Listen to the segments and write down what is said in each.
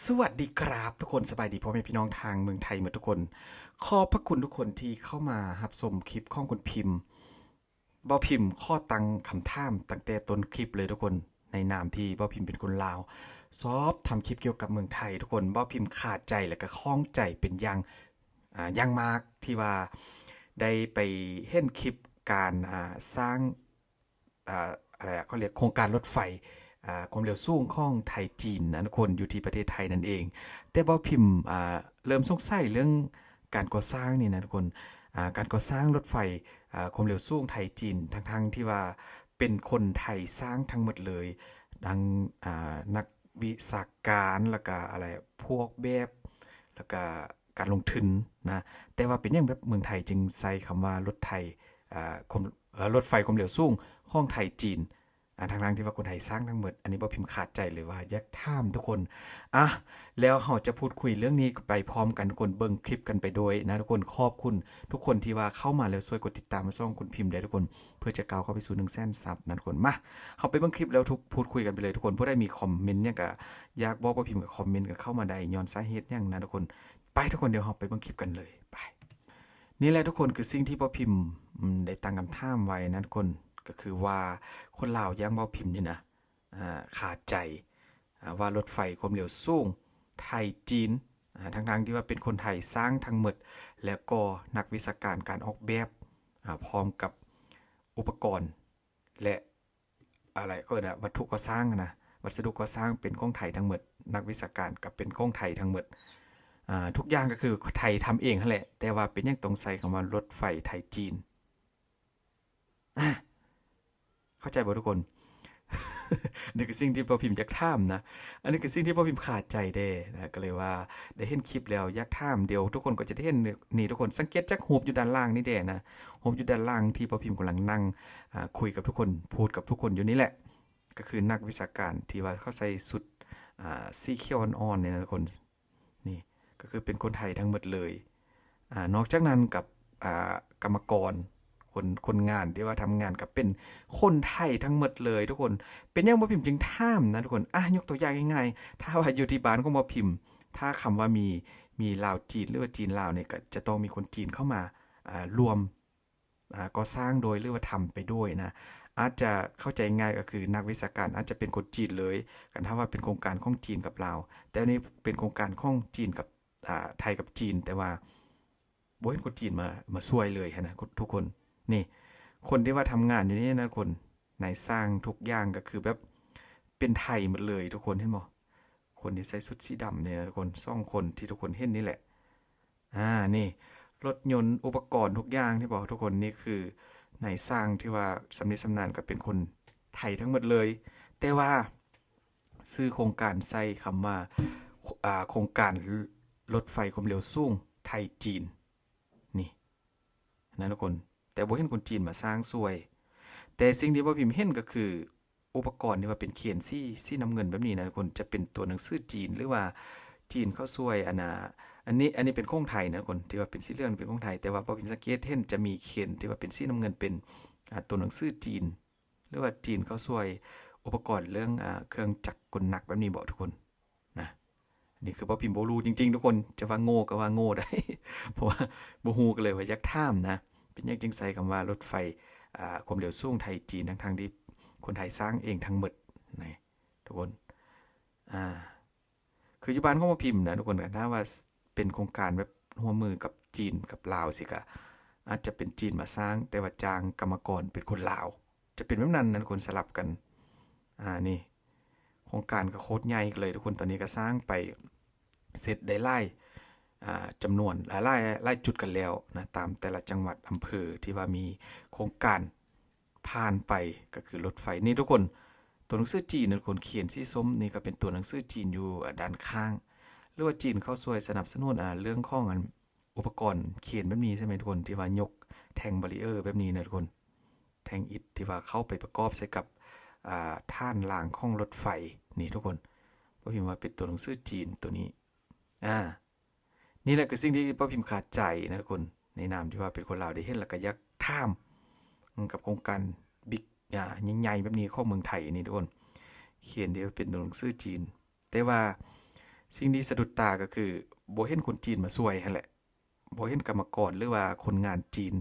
ສະຫວັດດີຄຣັບທຸກຄົນ, ສະບາຍດີພໍ່ແມ່ພີ່ນ້ອງທາງເມືອງໄທໝົດທຸກຄົນ. ຂອບພະຄຸນທຸກຄົນທີ່ເຂົ້າມາຮັບຊົມຄລິບຂອງຄຸນພິມ. ເບົາພິມຂໍຕັ້ງຄຳຖາມຕັ້ງແຕ່ຕົ້ນຄລິບເລີຍທຸກຄົນ, ໃນນາມທີ່ເບົາພິມເປັນຄົນລາວ ຊອບທຳຄລິບກ່ຽວກັບເມືອງໄທທຸກຄົນ. ເບົາພິມຄາໃຈ ແລະ ກະຂ້ອງໃຈເປັນຢ່າງ ອາ ຢ່າງມາກ ທີ່ວ່າໄດ້ໄປເຫັນຄລິບການ ອາ ສ້າງ ອາ ອາ ອາ ເຂົາເອີ້ນໂຄງການລົດໄຟ ອາ ຄວາມເລັວສູງຂອງໄທຈີນນະທຸກຄົນ, ຢູ່ທີ່ປະເທດໄທນັ້ນເອງ. ແຕ່ເບົາພິມ ອາ ເລີ່ມສົງໄສເລື່ອງການກໍ່ສ້າງນີ້ນະທຸກຄົນ, ອາ ການກໍ່ສ້າງລົດໄຟ ອາ ຄວາມເລັວສູງໄທຈີນ, ທັງໆທີ່ວ່າເປັນຄົນໄທສ້າງທັງໝົດເລີຍ, ທັງ ອາ ນັກວິຊາການ ແລ້ວກະອາໄລ ຜູ້ອອກແບບ ແລ້ວກະການລົງທຶນນະ. ແຕ່ວ່າເປັນຫຍັງແບບເມືອງໄທຈຶ່ງໃຊ້ຄຳວ່າລົດໄທ ອາ ຄວາມ ເອີ ລົດໄຟຄວາມເລັວສູງຂອງໄທຈີນ ອາ ທັງໆທີ່ວ່າຄົນໄທສ້າງທັງໝົດ? ອັນນີ້ເບົາພິມຄາໃຈເລີຍວ່າຢາກຖາມທຸກຄົນ. ອາ ແລ້ວເຮົາຈະພູດຄຸຍເລື່ອງນີ້ໄປພ້ອມກັນທຸກຄົນ, ເບິ່ງຄລິບກັນໄປດ້ວຍນະທຸກຄົນ. ຂອບຄຸນທຸກຄົນທີ່ວ່າເຂົ້າມາແລ້ວຊ່ວຍກົດຕິດຕາມຊ່ອງຄຸນພິມໄດ້ທຸກຄົນ, ເພື່ອຈະກ້າວເຂົ້າໄປສູ່ໜຶ່ງແສນຊັບນະທຸກຄົນ. ມາ ເຮົາໄປເບິ່ງຄລິບແລ້ວທຸກ ພູດຄຸຍກັນໄປເລີຍທຸກຄົນ. ຜູ້ໃດມີຄອມເມັນຫຍັງກະຢາກບອກເບົາພິມກະຄອມເມັນກັນເຂົ້າມາໄດ້, ຍ້ອນສາເຫດຫຍັງນະທຸກຄົນ. ໄປທຸກຄົນ, ດຽວເຮົາໄປເບິ່ງຄລິບກັນເລີຍ. ໄປ. ນີ້ແຫຼະທຸກຄົນ ຄືສິ່ງທີ່ເບົາພິມ ອາ ໄດ້ຕັ້ງຄຳຖາມໄວ້ນະທຸກຄົນ, ກໍຄືວ່າຄົນລາວຢ່າງເບົາພິມນີ້ນະ ອາ ຄາໃຈ ອາ ວ່າລົດໄຟຄວາມເລັວສູງໄທຈີນ ອາ ທັງໆທີ່ວ່າເປັນຄົນໄທສ້າງທັງໝົດ ແລ້ວກໍນັກວິຊາການການອອກແບບ ອາ ພ້ອມກັບອຸປະກອນ ແລະ ອາ ເຂົາເອີ້ນວ່າວັດຖຸກໍ່ສ້າງນະ, ວັດສະດຸກໍ່ສ້າງເປັນຂອງໄທທັງໝົດ, ນັກວິຊາການກໍເປັນຂອງໄທທັງໝົດ. ອາ ທຸກຢ່າງກໍຄືໄທທຳເອງຫັ້ນແຫຼະ, ແຕ່ວ່າເປັນຫຍັງຕ້ອງໃຊ້ຄຳວ່າລົດໄຟໄທຈີນ? ອາ ເຂົ້າໃຈບໍ່ທຸກຄົນ? ນີ້ຄືສິ່ງທີ່ເບົາພິມຢາກຖາມນະ, ອັນນີ້ຄືສິ່ງທີ່ເບົາພິມຄາໃຈແດ່ນະ. ກໍເລີຍວ່າໄດ້ເຫັນຄລິບແລ້ວຢາກຖາມ, ດຽວທຸກຄົນກໍຈະໄດ້ເຫັນນີ້ທຸກຄົນ. ສັງເກດຈາກຮູບຢູ່ດ້ານລ່າງນີ້ແດ່ນະ, ຮູບຢູ່ດ້ານລ່າງທີ່ເບົາພິມກຳລັງນັ່ງ ອາ ຄຸຍກັບທຸກຄົນ, ພູດກັບທຸກຄົນຢູ່ນີ້ແຫຼະ, ກໍຄືນັກວິຊາການທີ່ວ່າເຂົາໃສ່ຊຸດ ອາ ສີຂຽວອ່ອນໆນີ້ນະທຸກຄົນ. ນີ້ກໍຄືເປັນຄົນໄທທັງໝົດເລີຍ. ອາ ນອກຈາກນັ້ນກັບ ອາ ກຳມະກອນ ຄົນ ຄົນງານທີ່ວ່າທຳງານກໍເປັນຄົນໄທທັງໝົດເລີຍທຸກຄົນ. ເປັນຫຍັງເບົາພິມຈຶ່ງຖາມນະທຸກຄົນ? ອາ ຍົກຕົວຢ່າງງ່າຍໆ, ຖ້າວ່າຢູ່ທີ່ບ້ານຂອງເບົາພິມ ຖ້າຄຳວ່າມີ ມີລາວຈີນ ຫຼືວ່າຈີນລາວນີ້ ກໍຈະຕ້ອງມີຄົນຈີນເຂົ້າມາ ອາ ຮ່ວມ ອາ ກໍ່ສ້າງໂດຍ ຫຼືວ່າທຳໄປໂດຍນະ. ອາດຈະເຂົ້າໃຈງ່າຍກໍຄືນັກວິຊາການອາດຈະເປັນຄົນຈີນເລີຍ ຄັນຖ້າວ່າເປັນໂຄງການຂອງຈີນກັບລາວ, ແຕ່ອັນນີ້ເປັນໂຄງການຂອງຈີນກັບ ອາ ໄທກັບຈີນ, ແຕ່ວ່າບໍ່ເຫັນຄົນຈີນມາ ມາຊ່ວຍເລີຍຫັ້ນນະທຸກຄົນ. ນີ້ ຄົນທີ່ວ່າທຳງານຢູ່ນີ້ນະທຸກຄົນ, ນາຍຊ່າງທຸກຢ່າງກໍຄືແບບເປັນໄທໝົດເລີຍທຸກຄົນ, ເຫັນບໍ່? ຄົນທີ່ໃສ່ຊຸດສີດຳນີ້ນະທຸກຄົນ, ສອງຄົນທີ່ທຸກຄົນເຫັນນີ້ແຫຼະ. ອາ ນີ້ ລົດຍົນ ອຸປະກອນທຸກຢ່າງ ເຫັນບໍ່ທຸກຄົນ? ນີ້ຄືນາຍຊ່າງທີ່ວ່າຊຳນິຊຳນານ ກໍເປັນຄົນໄທທັງໝົດເລີຍ, ແຕ່ວ່າຊື່ໂຄງການໃຊ້ຄຳວ່າ ອາ ໂຄງການລົດໄຟຄວາມເລັວສູງໄທຈີນ ນີ້ນະທຸກຄົນ, ແຕ່ບໍ່ເຫັນຄົນຈີນມາສ້າງຊ່ວຍ. ແຕ່ສິ່ງທີ່ເບົາພິມເຫັນກໍຄື ອຸປະກອນທີ່ວ່າເປັນຂຽນສີ ສີນ້ຳເງິນແບບນີ້ນະທຸກຄົນ, ຈະເປັນຕົວໜັງສືຈີນ ຫຼືວ່າຈີນເຂົ້າຊ່ວຍ ອັນນ່າ ອັນນີ້ ອັນນີ້ເປັນຂອງໄທນະທຸກຄົນ, ທີ່ວ່າເປັນສີເຫຼືອງເປັນຂອງໄທ, ແຕ່ວ່າເບົາພິມສັງເກດເຫັນຈະມີຂຽນທີ່ວ່າເປັນສີນ້ຳເງິນເປັນ ອາ ຕົວໜັງສືຈີນ ຫຼືວ່າຈີນເຂົ້າຊ່ວຍອຸປະກອນເລື່ອງ ອາ ເຄື່ອງຈັກກົນໜັກແບບນີ້ບໍທຸກຄົນ? ນະ ນີ້ຄືເບົາພິມບໍ່ຮູ້ຈິງໆທຸກຄົນ, ຈະວ່າໂງ່ກໍວ່າໂງ່ໄດ້ ເພາະວ່າບໍ່ຮູ້ ກໍເລີຍວ່າຢາກຖາມນະ, ເປັນຫຍັງຈຶ່ງໃຊ້ຄຳວ່າລົດໄຟ ອາ ຄວາມເລັວສູງໄທຈີນ ທັງໆທີ່ຄົນໄທສ້າງເອງທັງໝົດນະທຸກຄົນ? ອາ ຄືຢູ່ບ້ານຂອງເບົາພິມນະທຸກຄົນ, ຖ້າວ່າເປັນໂຄງການແບບຮ່ວມມືກັບຈີນກັບລາວຊີ້ ກໍອາດຈະເປັນຈີນມາສ້າງ, ແຕ່ວ່າຈ້າງກຳມະກອນເປັນຄົນລາວ, ຈະເປັນແບບນັ້ນນະທຸກຄົນ, ສະຫຼັບກັນ. ອາ ນີ້ ໂຄງການກໍໂຄດໃຫຍ່ເລີຍທຸກຄົນ, ຕອນນີ້ກໍສ້າງໄປເສັດໄດ້ຫຼາຍ ອາ ຈຳນວນ ຫຼາຍ ຫຼາຍ ຫຼາຍຈຸດກັນແລ້ວນະ ຕາມແຕ່ລະຈັງຫວັດ ອຳເພີ ທີ່ວ່າມີໂຄງການຜ່ານໄປ ກໍຄືລົດໄຟ. ນີ້ທຸກຄົນ ຕົວໜັງສືຈີນນະທຸກຄົນ, ຂຽນສີສົ້ມນີ້ກໍເປັນຕົວໜັງສືຈີນຢູ່ ອາ ດ້ານຂ້າງ ຫຼືວ່າຈີນເຂົ້າຊ່ວຍສະໜັບສະໜູນ ອາ ເລື່ອງຂອງ ອັນ ອຸປະກອນຂຽນແບບນີ້ໃຊ່ໄໝທຸກຄົນ, ທີ່ວ່າຍົກແທ່ງບາຣີເອີແບບນີ້ນະທຸກຄົນ, ແທ່ງອິດທີ່ວ່າເຂົ້າໄປປະກອບໃສ່ກັບ ອາ ຖານລາງຂອງລົດໄຟນີ້ທຸກຄົນ. ເບົາພິມວ່າເປັນຕົວໜັງສືຈີນຕົວນີ້. ອາ ນີ້ແຫຼະຄືສິ່ງທີ່ເບົາພິມຄາໃຈນະທຸກຄົນ, ໃນນາມທີ່ວ່າເປັນຄົນລາວໄດ້ເຫັນແລ້ວກໍຢາກຖາມ ອາ ກັບໂຄງການບິກ ອາ ໃຫຍ່ໆແບບນີ້ຂອງເມືອງໄທນີ້ທຸກຄົນ, ຂຽນທີ່ວ່າເປັນຕົວໜັງສືຈີນ. ແຕ່ວ່າ ສິ່ງທີ່ສະດຸດຕາກໍຄືບໍ່ເຫັນຄົນຈີນມາຊ່ວຍຫັ້ນແຫຼະ, ບໍ່ເຫັນກຳມະກອນ ຫຼືວ່າຄົນງານຈີນ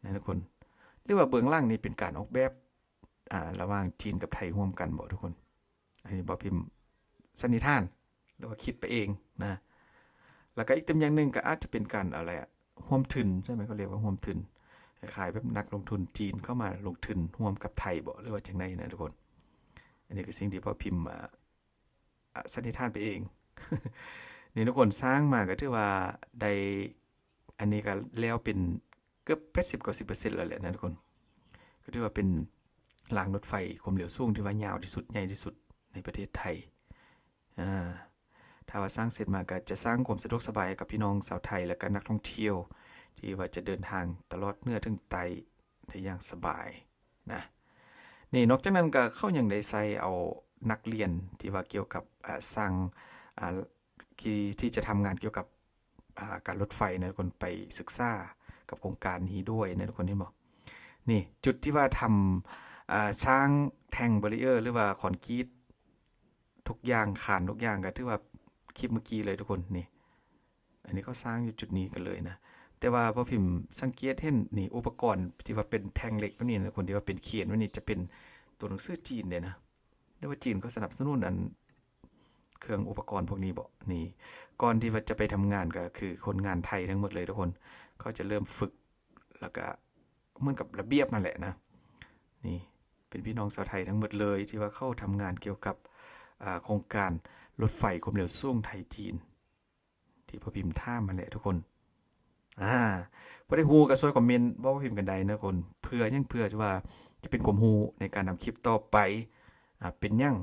ນະທຸກຄົນ, ຫຼືວ່າເບື້ອງຫຼັງນີ້ເປັນການອອກແບບ ອາ ລະຫວ່າງຈີນກັບໄທຮ່ວມກັນບໍທຸກຄົນ? ອັນນີ້ບ່າວພິມສັນນິຖານ ຫຼືວ່າຄິດໄປເອງນະ. ແລ້ວກໍອີກຕົວຢ່າງໜຶ່ງກໍອາດຈະເປັນການ ອາ ຮ່ວມທຶນ ໃຊ່ໄໝ? ເຂົາເອີ້ນວ່າຮ່ວມທຶນ ຄ້າຍໆແບບນັກລົງທຶນຈີນເຂົ້າມາລົງທຶນຮ່ວມກັບໄທບໍ ຫຼືວ່າຈັ່ງໃດນະທຸກຄົນ? ອັນນີ້ຄືສິ່ງທີ່ບ່າວພິມ ອາ ສັນນິຖານໄປເອງ. ນີ້ທຸກຄົນ, ສ້າງມາກໍຖືວ່າໄດ້ ອັນນີ້ກໍແລ້ວເປັນເກືອບແປດສິບເກົ້າສິບເປີເຊັນແລ້ວແຫຼະນະທຸກຄົນ. ກໍຖືວ່າເປັນລາງລົດໄຟຄວາມເລັວສູງທີ່ວ່າຍາວທີ່ສຸດ ໃຫຍ່ທີ່ສຸດໃນປະເທດໄທ. ອາ ຖ້າວ່າສ້າງເສັດມາກໍຈະສ້າງຄວາມສະດວກສະບາຍໃຫ້ກັບພີ່ນ້ອງຊາວໄທ ແລະກະນັກທ່ອງທ່ຽວ ທີ່ວ່າຈະເດີນທາງຕະຫຼອດເໜືອເຖິງໃຕ້ໄດ້ຢ່າງສະບາຍນະ. ນີ້ ນອກຈາກນັ້ນກໍເຂົາຍັງໄດ້ໃສ່ເອົານັກຮຽນທີ່ວ່າກ່ຽວກັບ ອາ ຊ່າງ ອາ ທີ່ ທີ່ຈະທຳງານກ່ຽວກັບ ອາ ການລົດໄຟນະທຸກຄົນ ໄປສຶກສາກັບໂຄງການນີ້ດ້ວຍນະທຸກຄົນ ເຫັນບໍ່? ນີ້ ຈຸດທີ່ວ່າທຳ ອາ ສ້າງແທ່ງບາຣີເອີ ຫຼືວ່າຄອນກຣີດທຸກຢ່າງ ຄານທຸກຢ່າງ ກໍຖືວ່າຄລິບເມື່ອກີ້ເລີຍທຸກຄົນ. ນີ້ ອັນນີ້ເຂົາສ້າງຢູ່ຈຸດນີ້ກັນເລີຍນະ, ແຕ່ວ່າບ່າວພິມສັງເກດເຫັນ ນີ້ ອຸປະກອນທີ່ວ່າເປັນແທ່ງເຫຼັກແບບນີ້ນະທຸກຄົນ ທີ່ວ່າເປັນເຄນແບບນີ້ ຈະເປັນຕົວໜັງສືຈີນເດ້ນະ. ແຕ່ວ່າຈີນເຂົາສະໜັບສະໜູນອັນເຄື່ອງອຸປະກອນພວກນີ້ບໍ? ນີ້ ກ່ອນທີ່ວ່າຈະໄປທຳງານກໍຄືຄົນງານໄທທັງໝົດເລີຍທຸກຄົນ, ເຂົາຈະເລີ່ມຝຶກ ແລ້ວກະເໝືອນກັບລະບຽບນັ້ນແຫຼະນະ. ນີ້ເປັນພີ່ນ້ອງຊາວໄທທັງໝົດເລີຍ ທີ່ວ່າເຂົາທຳງານກ່ຽວກັບ ອາ ໂຄງການລົດໄຟຄວາມເລັວສູງໄທຈີນ ທີ່ບ່າວພິມຖາມຫັ້ນແຫຼະທຸກຄົນ. ອາ ບໍ່ໄດ້ຮູ້ກໍຊ່ວຍຄອມເມັນບອກບ່າວພິມກັນໄດ້ນະທຸກຄົນ. ເພື່ອຫຍັງ? ເພື່ອທີ່ວ່າຈະເປັນຄວາມຮູ້ໃນການທຳຄລິບຕໍ່ໄປ. ອາ ເປັນຫຍັງ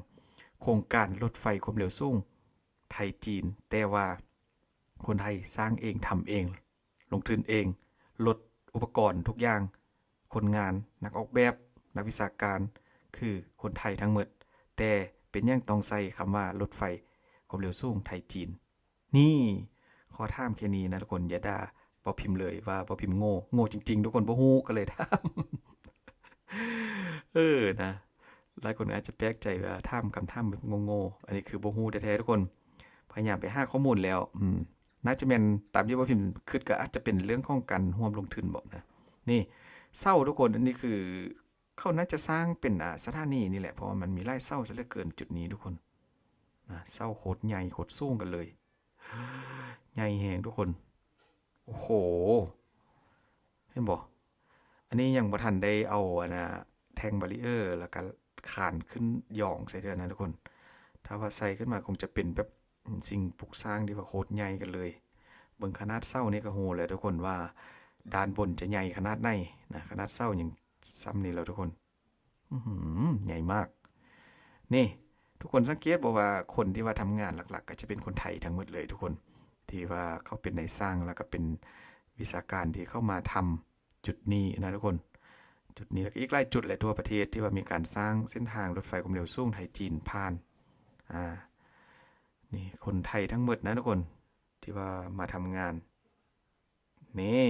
ໂຄງການລົດໄຟຄວາມເລັວສູງໄທຈີນ ແຕ່ວ່າຄົນໄທສ້າງເອງ ທຳເອງ ລົງທຶນເອງ, ລົດ ອຸປະກອນທຸກຢ່າງ, ຄົນງານ, ນັກອອກແບບ, ນັກວິຊາການ ຄືຄົນໄທທັງໝົດ, ແຕ່ເປັນຫຍັງຕ້ອງໃສ່ຄຳວ່າລົດໄຟຄວາມເລັວສູງໄທຈີນ? ນີ້ ຂໍຖາມແຄ່ນີ້ນະທຸກຄົນ, ຢ່າດ່າບ່າວພິມເລີຍວ່າບ່າວພິມໂງ່. ໂງ່ຈິງໆ ທຸກຄົນ, ບໍ່ຮູ້ກໍເລີຍຖາມ. ເອີ ນະ, ຫຼາຍຄົນອາດຈະແປກໃຈວ່າຖາມຄຳຖາມແບບໂງ່ໆ. ອັນນີ້ຄືບໍ່ຮູ້ແທ້ໆ ທຸກຄົນ. ພະຍາຍາມໄປຫາຂໍ້ມູນແລ້ວ, ອືມ ໜ້າຈະແມ່ນຕາມທີ່ບ່າວພິມຄິດ ກໍອາດຈະເປັນເລື່ອງຂອງການຮ່ວມລົງທຶນບໍນະ. ນີ້ ເສົາ ທຸກຄົນ, ອັນນີ້ຄືເຂົາໜ້າຈະສ້າງເປັນ ອາ ສະຖານີນີ້ແຫຼະ, ເພາະວ່າມັນມີຫຼາຍເສົາຊະເຫຼືອເກີນຈຸດນີ້ ທຸກຄົນນະ. ເສົາໂຄດໃຫຍ່ ໂຄດສູງກັນເລີຍ, ໃຫຍ່ແຮງ ທຸກຄົນ. ໂອ້ໂຫ ເຫັນບໍ່? ອັນນີ້ຍັງບໍ່ທັນໄດ້ເອົາ ອັນນະ ແທ່ງບາຣີເອີ ແລ້ວກະຄານຂຶ້ນຢອງໃສ່ເທື່ອນະທຸກຄົນ. ຖ້າວ່າໃສ່ຂຶ້ນມາຄົງຈະເປັນແບບສິ່ງປຸກສ້າງທີ່ວ່າໂຄດໃຫຍ່ກັນເລີຍ. ເບິ່ງຂະໜາດເສົານີ້ກໍຮູ້ແລ້ວທຸກຄົນວ່າດ້ານບົນຈະໃຫຍ່ຂະໜາດໃດນະ, ຂະໜາດເສົາຍັງຊ່ຳນີ້ແລ້ວທຸກຄົນ. ອືຫື ໃຫຍ່ມາກ. ນີ້ ທຸກຄົນສັງເກດບໍ່ວ່າຄົນທີ່ວ່າທຳງານຫຼັກໆ ກໍຈະເປັນຄົນໄທທັງໝົດເລີຍທຸກຄົນ, ທີ່ວ່າເຂົາເປັນນາຍຊ່າງ ແລ້ວກໍເປັນວິຊາການທີ່ເຂົ້າມາທຳຈຸດນີ້ນະທຸກຄົນ. ຈຸດນີ້ ແລ້ວກໍອີກຫຼາຍຈຸດແຫຼະທົ່ວປະເທດ ທີ່ວ່າມີການສ້າງເສັ້ນທາງລົດໄຟຄວາມເລັວສູງໄທຈີນຜ່ານ. ອາ ນີ້ຄົນໄທທັງໝົດນະທຸກຄົນ ທີ່ວ່າມາທຳງານ. ນີ້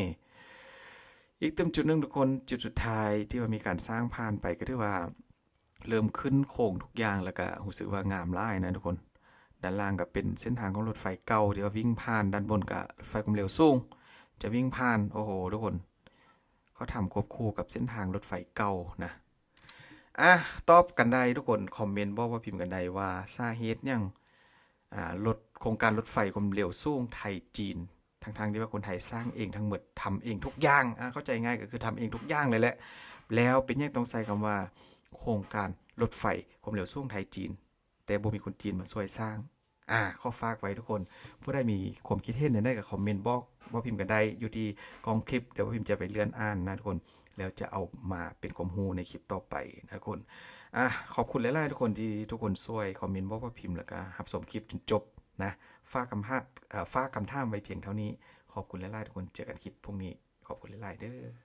ອີກຕື່ມຈຸດໜຶ່ງທຸກຄົນ, ຈຸດສຸດທ້າຍທີ່ວ່າມີການສ້າງຜ່ານໄປ ກໍຖືວ່າເລີ່ມຂຶ້ນໂຄ້ງທຸກຢ່າງ ແລ້ວກະຮູ້ສຶກວ່າງາມຫຼາຍນະທຸກຄົນ. ດ້ານລ່າງກໍເປັນເສັ້ນທາງຂອງລົດໄຟເກົ່າທີ່ວ່າວິ່ງຜ່ານ, ດ້ານບົນກໍລົດໄຟຄວາມເລັວສູງຈະວິ່ງຜ່ານ. ໂອ້ໂຫ ທຸກຄົນ, ເຂົາທຳຄວບຄູ່ກັບເສັ້ນທາງລົດໄຟເກົ່ານະ. ອາ ຕອບກັນໄດ້ທຸກຄົນ, ຄອມເມັນບອກບ່າວພິມກັນໄດ້ວ່າສາເຫດຫຍັງ ອາ ລົດ ໂຄງການລົດໄຟຄວາມເລັວສູງໄທຈີນ ທັງໆທີ່ວ່າຄົນໄທສ້າງເອງທັງໝົດ, ທຳເອງທຸກຢ່າງ. ອາ ເຂົ້າໃຈງ່າຍກໍຄືທຳເອງທຸກຢ່າງເລີຍແຫຼະ. ແລ້ວເປັນຫຍັງຕ້ອງໃຊ້ຄຳວ່າໂຄງການລົດໄຟຄວາມເລັວສູງໄທຈີນ ແຕ່ບໍ່ມີຄົນຈີນມາຊ່ວຍສ້າງ? ອາ ຂໍຝາກໄວ້ທຸກຄົນ, ຜູ້ໃດມີຄວາມຄິດເຫັນແນວໃດກໍຄອມເມັນບອກບ່າວພິມກັນໄດ້ ຢູ່ທີ່ກ້ອງຄລິບ. ດຽວບ່າວພິມຈະໄປເລື່ອນອ່ານນະທຸກຄົນ, ແລ້ວຈະເອົາມາເປັນຄວາມຮູ້ໃນຄລິບຕໍ່ໄປນະທຸກຄົນ. ອາ ຂອບຄຸນຫຼາຍໆທຸກຄົນ ທີ່ທຸກຄົນຊ່ວຍຄອມເມັນບອກບ່າວພິມ ແລ້ວກໍຮັບຊົມຄລິບຈົນຈົບນະ. ຝາກຄຳຖາມ ເອີ ຝາກຄຳຖາມໄວ້ພຽງເທົ່ານີ້. ຂອບຄຸນຫຼາຍໆທຸກຄົນ, ເຈີກັນຄລິບພວກນີ້. ຂອບຄຸນຫຼາຍໆເດີ້.